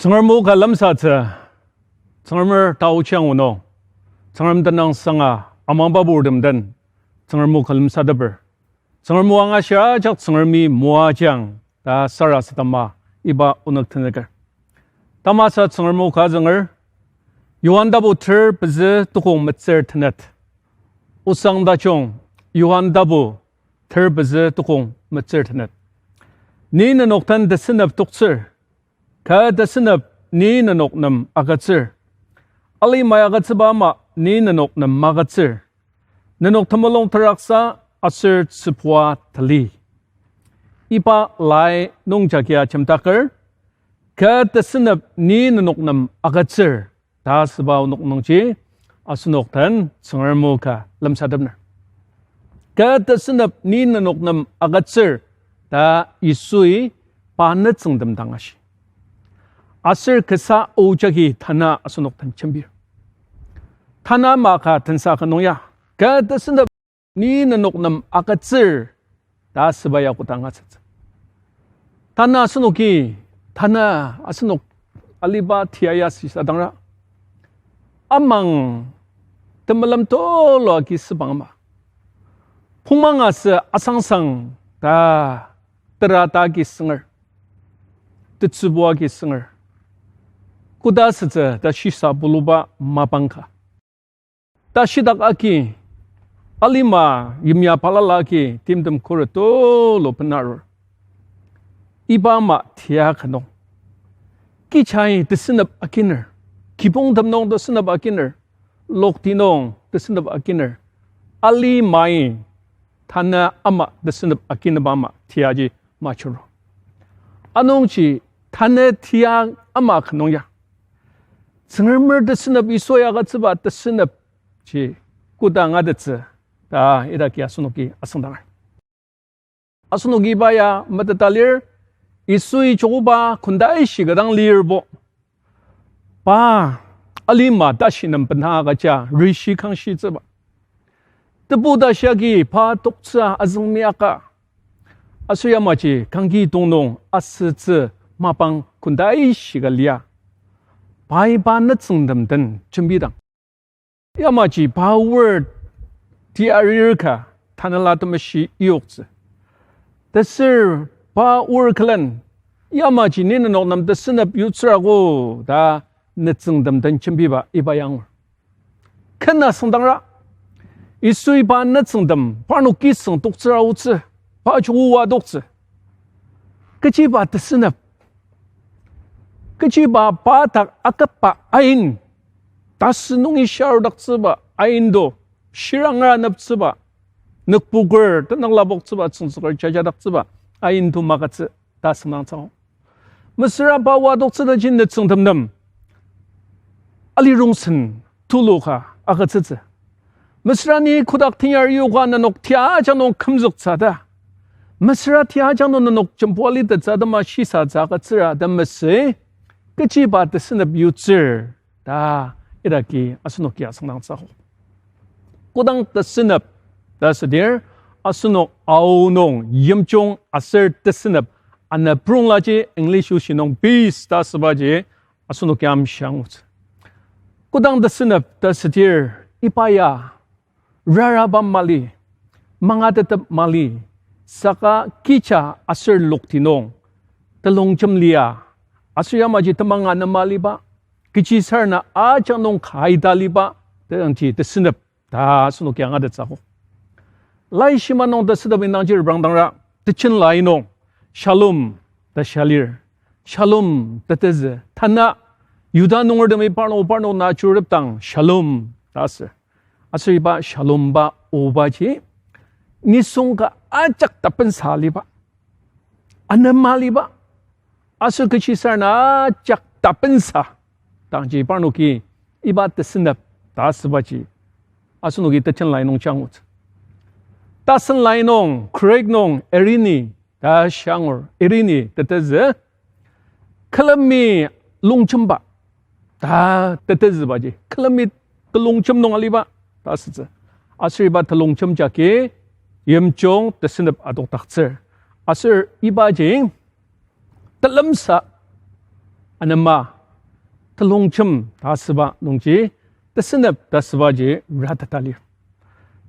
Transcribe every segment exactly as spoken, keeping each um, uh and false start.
Tsüngrem o ka lemsatsü, Tsüngremer taochi angu nung, Tsüngrem tenüngsanga amangba purtem den, Tsüngrem o ka lemsateper. Tsüngrem o angashia ajak Tsüngremi moajang ta sarasadema iba onük tenüker. Tamasa Tsüngrem o ka zünger, Johan tapu ter pezü tukong metsür tenet. Osang tajung, Johan tapu ter pezü tukong metsür tenet. Ni nenok den tesünep toktsür, kü tesünep ni nenok nem agütsür. Alimai agütsüba ama ni nenok nem magütsür. Nenok temulung teraksa aser tsübua tali. Iba lai nungjagia jemdaker, kü tesünep ni nenok nem agütsür ta asüba onük nungji, asenok den Tsüngrem o ka lemsatepner. Kü tesünep ni nenok nem agütsür ta Yisui pa nütsüngtem dang ashi. Aser kasa o jagi tanü asenok den jembir. Tanü ama ka tensa ka nung ya, kü tesünep ni nenok nem agütsür ta asüba ya kodang asütsü. Tanü asenoki, tanü asenok aliba tia ya shisadangra, amang temulung tulu agi sübang ama, pongmang asü asangsang ta tera ta agi sünger, tetsübu agi sünger, koda asütsü ta shisa buluba mapang ka. Ta shitak agi, alima yimya balala agi timtem khuret tulu benarur. Iba ama tia ka nung, kichai tesünep akiner, kibongtem nung tesünep akiner, lokti nung tesünep akiner, alimai tanü ama tesünep akineba ama tiaji majuru. Anungji tanü tia ama ka nung ya, Tsüngremer tesünep, Yisui agütsüba tesünep ji kodang atettsü ta idaki asenoki asüngdanger. Asenoki iba ya meteta lir, Yisui Jehoba kondaishi ka dang lirbo, pa alima tashi nem bena agüja rishi kangshitsüba, tebu tashi agi pa toktsü azüngmi aka, aser yamaji kangki tongnung asütsü mapang kondaishi ka lia, pai pa nütsüngtem den jembidang, yamaji pa word tia arir ka Tanela Temeshi iyoktsü. Tesür pa word külen, yamaji ni nenok nem tesünep yutsürago ta nütsüngtem den jembiba iba ya angur. Ken asüngdangra, Yisui pa nütsüngtem parnok kisüng toktsüra aotsü, pa joko oa adoktsü. Kechiba tesünep, kechiba pa dak akaba ain, tasü nungi shia arudaktsüba ain to, shiranga aneptsüba, nükbuker tenük lapoktsüba tsüngtsüker jajadaktsüba ain to magütsü ta asüngdangtsü. Mesüra pa oa adoktsü taji nütsüngtem nem alirongsen tulu ka agütsütsü. Mesüra ni kotak tenyar yoka nenok tia ajak nung kümzüktsü ta, mesüra tia ajak nung nenok jembo alitettsü atema shisatsü agütsüra ta masü, kechiba tesünep yutsür ta idaki asenoki asüngdangtsü akok. Kodang tesünep ta südir, asenok aonung yimjung aser tesünep, ana prunglaji English oshi nung peace ta asübaji asenoki amshiangutsü. Kodang tesünep ta südir, iba ya raraba mali, mangatetep mali, saka kija aser lokti nung telongjem lia, aser yamaji temang anema aliba, kechisarena ajak nung kaita aliba, tedangji tesünep ta asenoki angatettsü akok. Laishiba nung tesünep indangji reprangdangra, tejen lai nung shalom ta shia lir. Shalom tetezü, tanü Yuda nungertemi parnok parnok na churtepdang shalom ta asür. Aser iba shalom ba obaji nisung ka ajak tapensa aliba, anema aliba, aser kechisarena ajak tapensa dangji parnoki iba tesünep ta asübaji asenoki tejen lai nung jangutsü. Tasen lai nung, Greek nung eirene ta shia angur, eirene tetezü külemi longjemba ta tetezübaji, külemi telongjem nung aliba ta asütsü. Aser iba telongjem jagi yimjung tesünep adokdaktsür. Aser ibaji telemsa, anema, telongjem ta asüba nungji, tesünep ta asübaji ratata lir.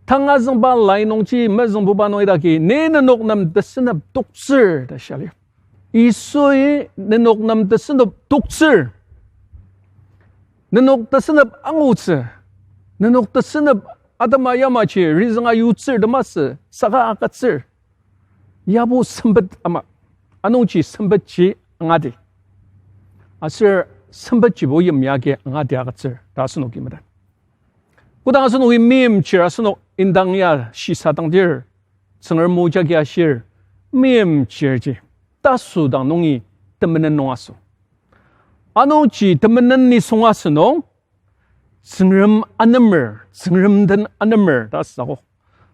Tanga züngba lai nungji mezüngbuba nung idaki, ni nenok nem tesünep toktsür ta shia lir. Yisui nenok nem tesünep toktsür. Nenok tesünep angutsü. Nenok tesünep atema yamaji rizünga yutsür temasü saka agütsür. Yabo sempet ama, anungji sempetji angati. Aser sempetjibo yimya agi angati agütsür ta asenoki metet. Kodang asenoki meimchir asenok indang ya shisadangdir, Tsüngrem o jagi ashir, meimchirji tasüdang nungi temenen nung aso. Anungji temenen nisung asünung, Tsüngrem anemer, Tsüngrem den anemer ta asüdakok.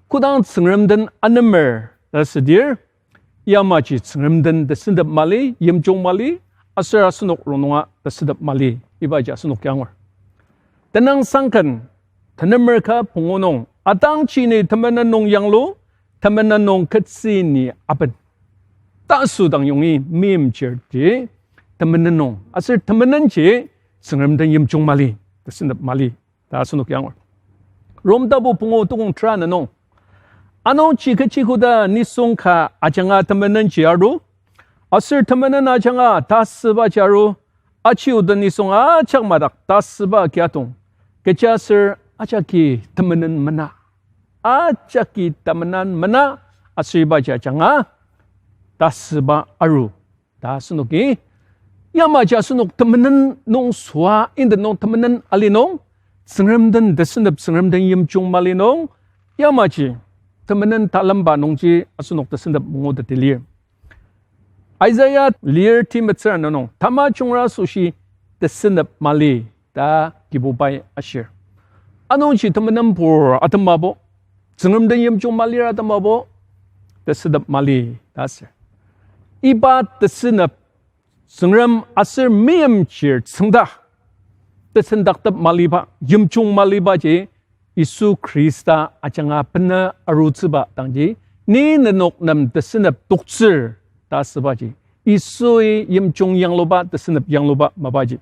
Kodang Tsüngrem den anemer ta asüdir, yamaji Tsüngrem den tesüntep mali, yimjung mali, aser asenok rongnunga tesüntep mali, ibaji asenoki angur. Tenüngsangken, tenemer ka pungu nung, atangji ni temenen nung yanglu, temenen nung ketsi ni aben. Tasüdang yongi meimchirji temenen nung, aser temenenji Tsüngrem den yimjung mali, tesüntep mali ta asenoki angur. Rom tapu pungu tukong tera nung, anungji kechi koda nisung ka ajanga temenenji aru, aser temenen ajanga tasübaji aru, aji oda nisung ajak madak tasüba kiatong, kechiaser ajaki temenen mena, ajaki temenen mena, aser ibaji ajanga tasüba aru ta asenoki, yamaji asenok temenen nung süa, inden nung temenen ali nung, Tsüngrem den tesünep, Tsüngrem den yimjung mali nung, yamaji temenen talemba nungji asenok tesünep mangutettsü lir. Isaiah lir ti metsür nung, tamajungra asoshi tesünep mali ta Kibubai ashir. Anungji temenenpur atemabo, Tsüngrem den yimjung malir atemabo, tesünep mali ta asür. Iba tesünep, Tsüngrem aser meimchir tsüngda, tesüntepdak maliba, yimjung malibaji, Yisu Khrista ajanga bena arutsüba dangji, ni nenok nem tesünep toktsür ta asübaji, Yisui yimjung yangluba, tesünep yangluba mapaji.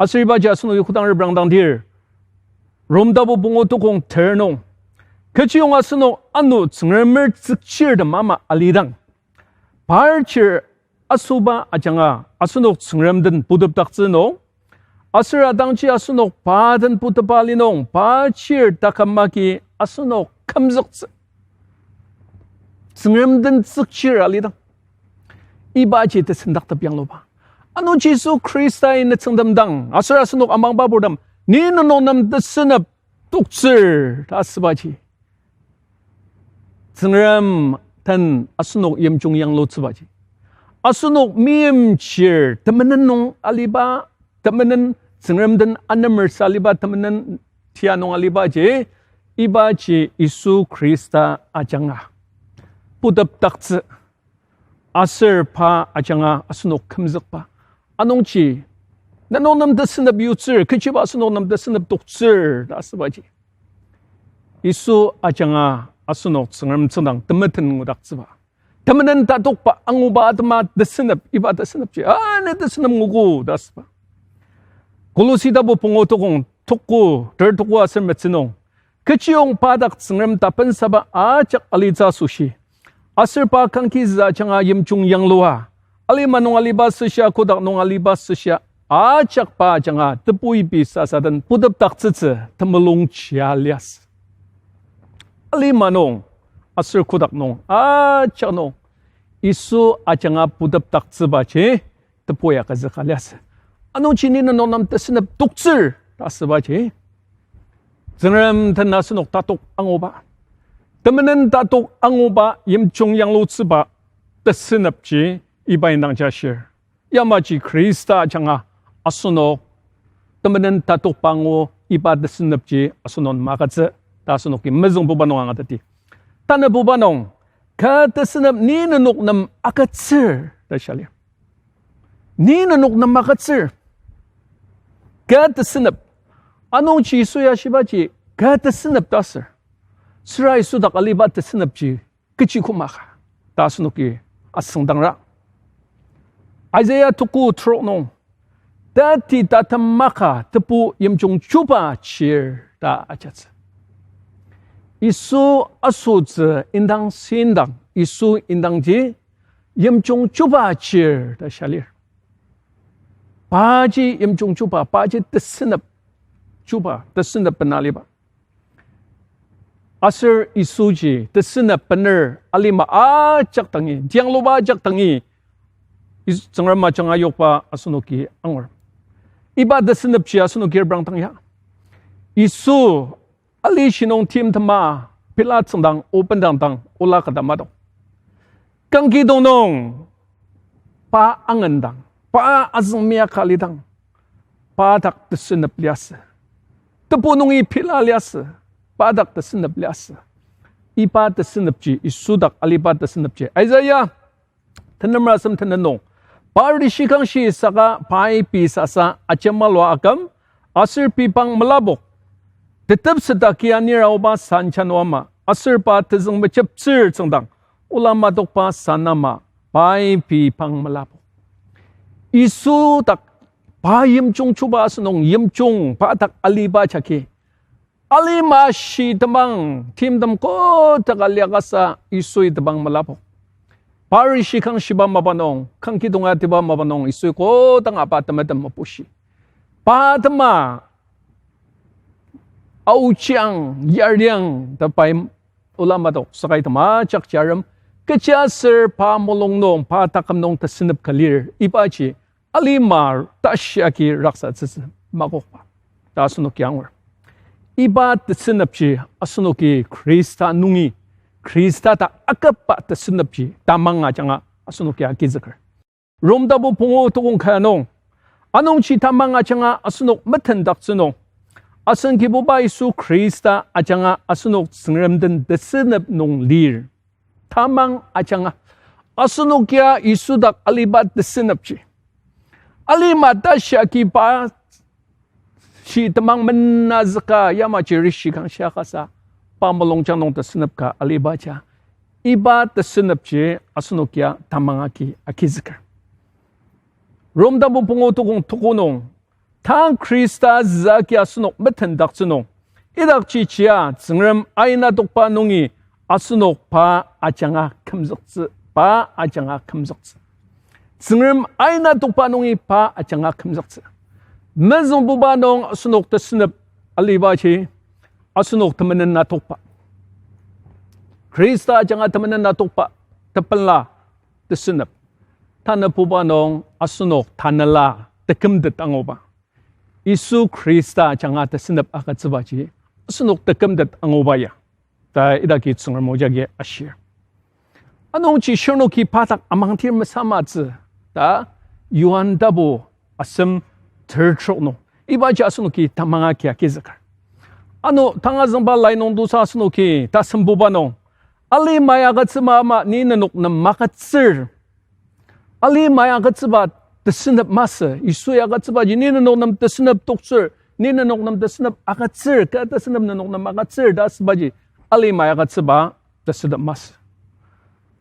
Aser ibaji asenoki kodang reprangdangdir, Rom tapu pungu tukong ter nung, kechiyong asenok ano Tsüngremer tsükchirtem ama alidang, par chir asoba ajanga asenok Tsüngrem den putepdaktsü nung, aser atangji asenok pa den putepba li nung, pa chir taküm agi asenok kümzüktsü. Tsüngrem den tsükchir alidang, ibaji tesüntepdak yangluba. Ano Yisu Khristai ne tsüngtemdang, aser asenok amangba purtem, ni nenok nem tesünep toktsür ta asübaji, Tsüngrem den asenok yimjung yanglutsübaji, asenok meimchir temenen nung aliba, temenen Tsüngrem den anemersa aliba, temenen tia nung alibaji, ibaji Yisu Khrista ajanga putepdaktsü, aser pa ajanga asenok kümzükba. Anungji, nenok nem tesünep yutsür, kechiba asenok nem tesünep toktsür ta asübaji, Yisu ajanga asenok Tsüngrem tsüngdang temeten ngudaktsüba, temenen tatokba anguba atema tesünep, iba tesünepji, a, ne tesünep nguogo ta asüba. Kolosi tapu pungu tukong tuku, ter tuku aser metsü nung, kechiyong pa dak Tsüngrem tapensaba ajak alitsü asoshi, aser pa kangkizü ajanga yimjung yanglua, alima nung aliba süshia, kotak nung aliba süshia, ajak pa ajanga tebu ibi sasa den putepdaktsütsü temulung chia liasü. Alima nung, aser kotak nung, ajak nung, Yisu ajanga putepdaktsübaji tebu ya kazüka liasü. Anungji ni nenok nem tesünep toktsür ta asübaji, Tsüngrem den asenok tatok anguba, temenen tatok anguba, yimjung yanglutsüba tesünepji iba indang jashir. Yamaji Khrista ajanga asenok temenen tatokba angu, iba tesünepji asenok nem agütsü ta asenoki mezüngbuba nung angateti. Tanabuba nung, kü tesünep ni nenok nem agütsür ta shia lir. Ni nenok nem agütsür. Kü tesünep. Anungji Yisu ya shibaji, kü tesünep ta asür. Süra Yisu dak aliba tesünepji kechi kümaka ta asenoki asüngdangra. Isaiah tuku trok nung, tati tatem maka tebu yimjung chuba chir ta ajatsü. Yisu asotsü indang sendang, Yisu indangji yimjung chuba chir ta shia lir. Paji yimjung chuba, paji tesünep chuba, tesünep bena aliba. Aser Yisuji tesünep bener alima ajak dangi, tiangluba ajak dangi, Yis-, Tsüngrem ajanga yokba asenoki angur. Iba tesünepji asenoki reprangdang ya. Yisu ali shinung timtema pela tsüngdang, o bendang dang, ola kata madok. Kangkidong nung, pa angendang, pa azüngmia ka lidang, pa dak tesünep liasü. Tebu nungi pela liasü, pa dak tesünep liasü. Iba tesünepji, Yisu dak aliba tesünepji. Isaiah tenem asem tenet nung, pa rishikangshi saka pai pei sasa ajemalua aküm, aser pei pang melapok. Tetepseta kia nir aoba san jano ama, aser pa tezüng mejeptsür tsüngdang, ola madokba san ama, pai pei pang melapok. Yisu dak pa yimjung chuba asünung yimjung pa dak aliba jagi alima shi temang timtem kotak aliakasa Yisui temang melapok. Pa rishikangshiba mapa nung, kangkidong atiba mapa nung Yisui kodang apa temetem mepushi. Pa tema aochiang, yariang ta pai ola madok, saka item ajak jarem, kechiaser pa mulung nung, pa taküm nung tesünep ka lir, ibaji alima tashi agi raksatsütsü makokba ta asenoki angur. Iba tesünepji asenoki Khrista nungi, Khrista ta akaba tesünepji tamang ajanga asenoki agizüker. Rom tapu pungu tukong ka nung, anungji tamang ajanga asenok metendaktsü nung, asen Kibuba Yisu Khrista ajanga asenok Tsüngrem den tesünep nung lir. Tamang ajanga asenok ya Yisu dak aliba tesünepji, alima tashi agi pa shi temang mena züka yamaji rishikangshi akasa, pa mulungjang nung tesünep ka aliba ja, iba tesünepji asenok ya tamang agi agizüker. Rom tapu pungu tukong tuko nung, tang Khrista züa agi asenok metendaktsü nung, idakji jia Tsüngrem aina tokba nungi asenok pa ajanga kümzüktsü, pa ajanga kümzüktsü. Tsüngrem aina tokba nungi pa ajanga kümzüktsü. Mezüngbuba nung asenok tesünep alibaji, asenok temenen atokba, Khrista ajanga temenen atokba, tepela tesünep. Tanabuba nung asenok tanela tekümtet anguba, Yisu Khrista ajanga tesünep agütsübaji asenok tekümtet anguba ya ta idaki Tsüngrem o jagi ashir. Anungji shirnoki pa dak amangdir mesamatsü ta Johan tapu asem tertrok nung, ibaji asenoki tamang agi agizüker. Ano tang azüngba lai nung tusa asenoki tasembuba nung, alimai agütsüba ama ni nenok nem magütsür. Alimai agütsüba tesünep masü, Yisu ya agütsübaji ni nenok nem tesünep toktsür, ni nenok nem tesünep agütsür, kü tesünep nenok nem agütsür ta asübaji alimai agütsüba tesünep masü.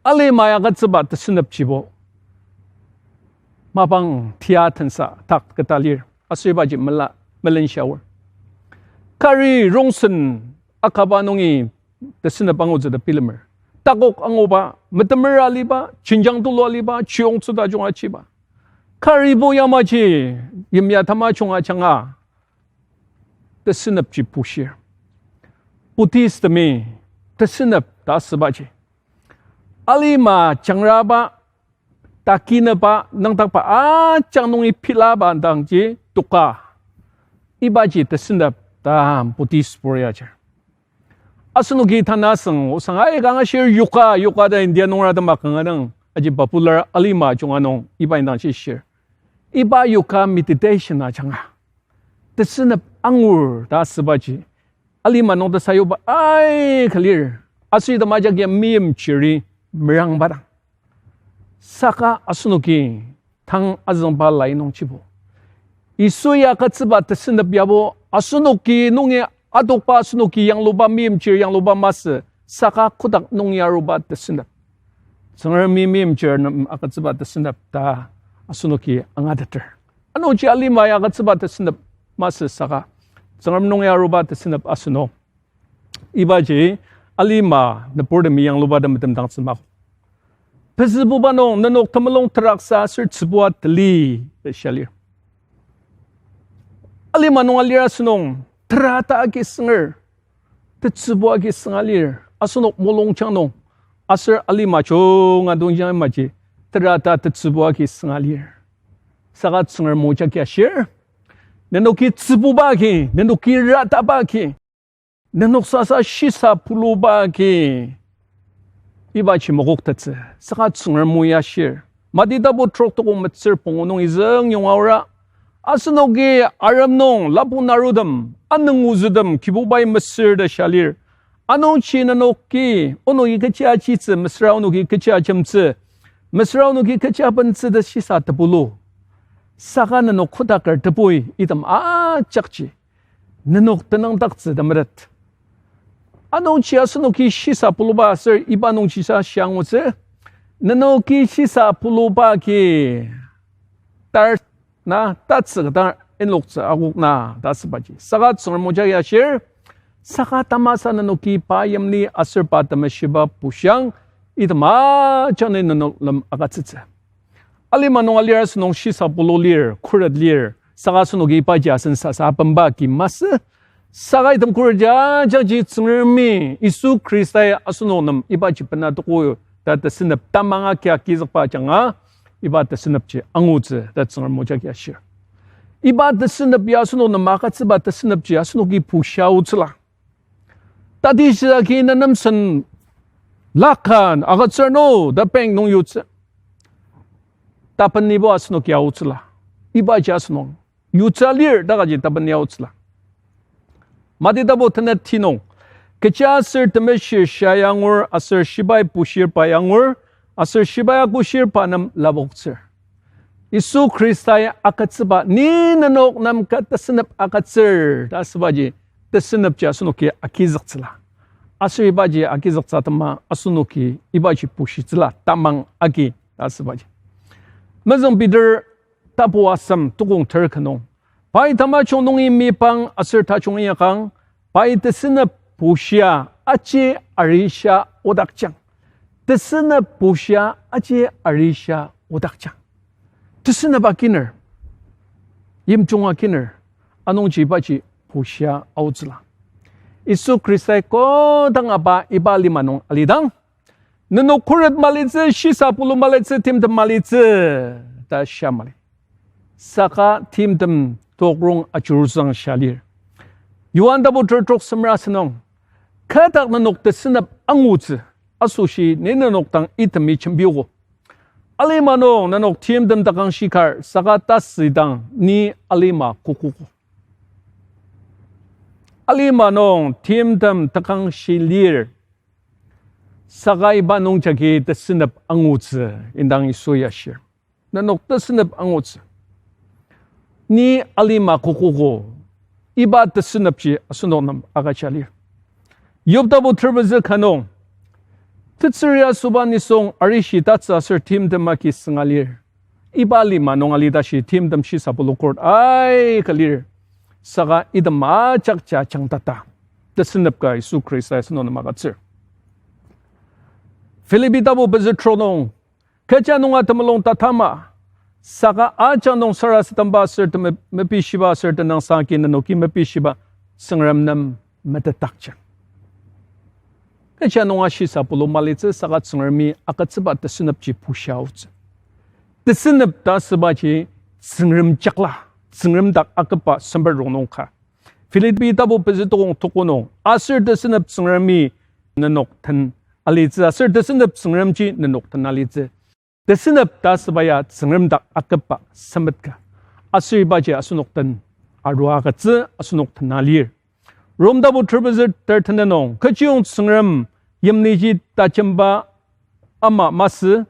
Alimai agütsüba tesünepjibo mapang tia tensa tak keta lir, aser ibaji mela, melenshia aor. Kari rongsen akaba nungi tesünep angutsü ta bilemer. Takok anguba, metemer aliba, jenjang tulu aliba, chiyongtsü tajung achiba, karibo yamaji yimya tamajung ajanga tesünepji bushir. Buddhist temi tesünep ta asübaji, alima jangraba, takineba, nüngdakba ajak nungi pilaba dangji toka, ibaji tesünep ta Buddhist bur yajar. Asenoki tanü asüng osang aika angashir yoga, yoga ta India nungra tema kanga nung aji popular alima junga nung iba indang shishir. Iba yoga meditation ajanga tesünep angur ta asübaji, alima nung tesayuba aika lir, aser item ajak ya meimchiri merangba dang. Saka asenoki tang azüngba lai nungjibo, Yisu ya agütsüba tesünep yabo asenoki nungi adokba, asenoki yangluba, meimchir yangluba masü, saka kotak nungi aruba tesünep, Tsüngremi meimchir nem agütsüba tesünep ta asenoki angateter. Anungji alima ya agütsüba tesünep masü saka, Tsüngrem nung ya aruba tesünep asünung. Ibaji alima nüburtemi yangluba tem metemdangtsü mako. Pezübuba nung nenok temulung teraksa aser tsübua tali ta shia lir. Alima nung alir asünung, terata agi sünger, tetsübua agi sünga lir, asenok mulungjang nung, aser alima junga dongja imaji, terata tetsübua agi sünga lir. Saka Tsüngrem o jagi ashir, nenoki tsübuba agi, nenoki rataba agi, nenok sasa shisa puluba agi, ibaji makoktettsü, saka Tsüngrem o ya ashir. Mati tapu trok tokong metsür pungu nung izüng yonga aora, asenoki arem nung lapu narutem, anünguzütem, Kibubai mesür ta shia lir. Anungji nenoki, onoki kechi ajitsü, mesüra onoki kechi ajemtsü, mesüra onoki kechi abentsü ta shisa tepulu. Saka nenok kotaker tebui item ajakji nenok tenüngdaktsü ta metet. Anungji asenoki shisa puluba aser iba nungjisa shia angutsü, nenoki shisa puluba agi tar na tatsü keta inloktsü akok na ta asübaji. Saka Tsüngrem o jagi ashir, saka tamasa nenoki pa yimli aser pa temeshiba bushiang, item ajani nenok nem agütsütsü. Alima nung alir asünung shisa pulu lir, khuret lir, saka asenoki ibaji asen sasa apenba ki masü, saka item khuret ya jagi Tsüngremi Yisu Khristai asenok nem ibaji bena toko ta tesünep tamang agi agizükba ajanga, iba tesünepji angutsü ta Tsüngrem o jagi ashir. Iba tesünep ya asenok nem agütsüba tesünepji asenoki bushia aotsüla. Tati shisa ki nenem sen lakan agütsür no ta bank nung yutsü. Tapenibo asenoki aotsüla. Ibaji asenok yutsü alir ta kaji tapeni aotsüla. Mati tapu tenet ti nung, kechiaser temeshir shia angur, aser shibai bushir pa angur, aser shibai akushir pa nem lapoktsür. Yisu Khristai agütsüba, ni nenok nem ka tesünep agütsür ta asübaji, tesünepji asenoki agizüktsüla. Aser ibaji agizüktsü atema asenoki ibaji bushitsüla tamang agi ta asübaji. Mezüng Peter tapu asem tukong ter ka nung, pai tamajung nungi mepang aser tajung inyakang, pai tesünep bushia aji arishia odakjang. Tesünep bushia aji arishia odakjang. Tesünep akiner, yimjung akiner, anungji ibaji bushia aotsüla. Yisu Khristai kodang aba iba lima nung alidang, nenok khuret malitsü, shisa pulu malitsü, timtem malitsü ta shia mali. Saka timtem tokrong ajuruzang shia lir. Johan tapu ter trok semra asünung, kü dak nenok tesünep angutsü, asoshi ni nenok dang itemi jembiogo. Alima nung nenok timtem takangshi kar, saka tasüdang ni alima kokogo. Alima nung timtem takangshi lir, saka iba nungjagi tesünep angutsü, indang Yisu ya ashir. Nenok tesünep angutsü, ni alima kokogo. Iba tesünepji asenok nem agüja lir. Job tapu ter pezü ka nung, tetsüri asüba nisung arishi tatsü aser timtem agi sünga lir. Iba lima nung alitashi timtem shisa pulu khuret aika lir. Saka item ajak ja jangtata tesünep ka Yisu Khrista asenok nem agütsür. Philippi tapu pezü trok nung, kecha nunga temulung tatama, saka ajak nung sarasademba aser teme-, mepishiba aser tenüngsang agi nenoki mepishiba Tsüngrem nem metetdakjang. Kecha nunga shisa pulu malitsü saka Tsüngremi agütsüba tesünepji bushia aotsü. Tesünep ta asübaji Tsüngrem jakla, Tsüngrem dak aküba sempet rongnung ka. Philippi tapu pezü tukong tuko nung, aser tesünep Tsüngremi nenok den alitsü, aser tesünep Tsüngremji nenok den alitsü. Tesünep ta asüba ya Tsüngrem dak aküba sempet ka. Aser ibaji asenok den arua agütsü, asenok den alir. Rom tapu ter pezü ter tenet nung, kechiyong Tsüngrem yimliji tajemba ama masü,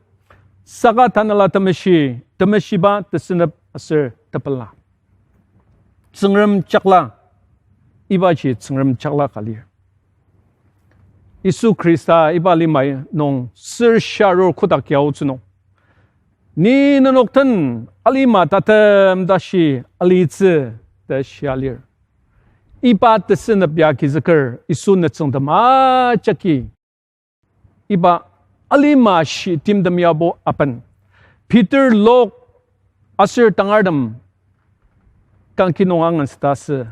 saka Tanela Temeshi, temeshiba, tesünep aser tepela. Tsüngrem jakla, ibaji Tsüngrem jakla ka lir. Yisu Khrista iba lima nung sür sharur kotak ya aotsü nung, Ni nenok den alima tatem tashi alitsü ta shia lir. Iba tesünep ya agizüker Yisu nütsüngtem ajaki iba alima shi timtem yabo aben. Peter, Lok, aser tangartem kangki nung angangsüta asü.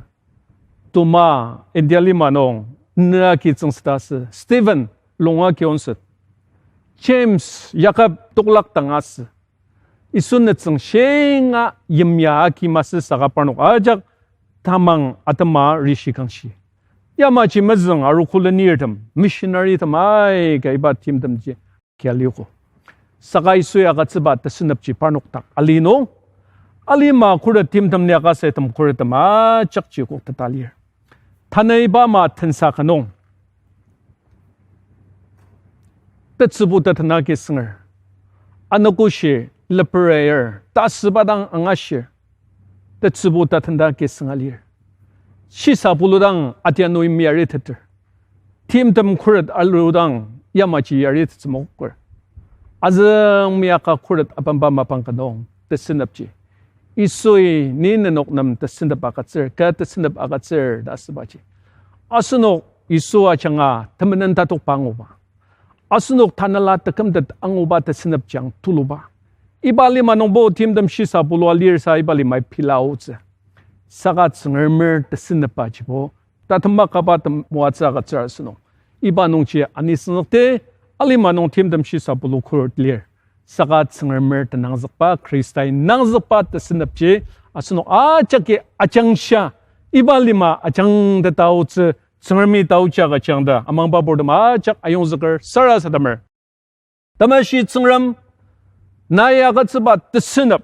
Toma, India lima nung nü agi tsüngsüta asü. Stephen, lung agi onset. James, Jakob, toklak dang asü. Yisu nütsüng shinga yimya agi masü saka parnok ajak tamang atema rishi kangshi. Yamaji mezüng arogo lenirtem, missionary tem aika iba timtemji kia liogo. Saka Yisui agütsüba tesünepji parnok dak ali nung, alima khuret timtem liaka sütem khurettem ajakji kokteta lir. Tanü iba ama tensa ka nung tetsübu tatena agi sünger. Anogoshi, leper ayir, tasüba dang angashir. Tetsübu tatenta agi sünga lir. Shisa pulu dang atianui miariteter. Timtem khuret alu dang yamaji yaritettsü mokoker. Azüng miaka khuret abamba mapang ka nung tesünepji, Yisui ni nenok nem tesünep agütsür, kü tesünep agütsür ta asübaji, asenok Yisu ajanga temenen tatokba anguba, asenok tanela tekümtet anguba tesünepjang tuluba, iba lima nungbo timtem shisa pulua lir sa iba limai pila aotsü. Saka Tsüngremer tesünepbajibo tatembakaba tem moatsü agütsür asünung, iba nungji anisüngzükti. Alima nung timtem shisa pulu khuret lir. Saka Tsüngremer tenangzükba, Khristai nangzükba tesünepji asenok ajaki ajangshia, iba lima ajangteta aotsü. Tsüngremi taoji agüjang ta amangba purtem ajak ayongzüker sarasademer. Temeshi Tsüngrem, nai agütsüba tesünep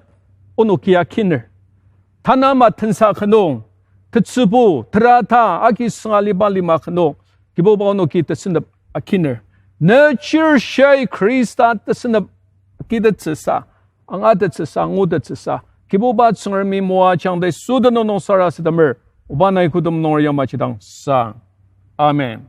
onoki akiner. Tanü ama tensa ka nung, tetsübu, terata, agi sünga liba lima ka nung, Kibuba onoki tesünep akiner. Ne chir shai Khrista tesünep akitettsüsa, angatettsüsa, ngutettsüsa, Kibuba Tsüngremi moajang ta süden nung sarasademer, oba nai kodem nunger yamaji dang sang. Amen.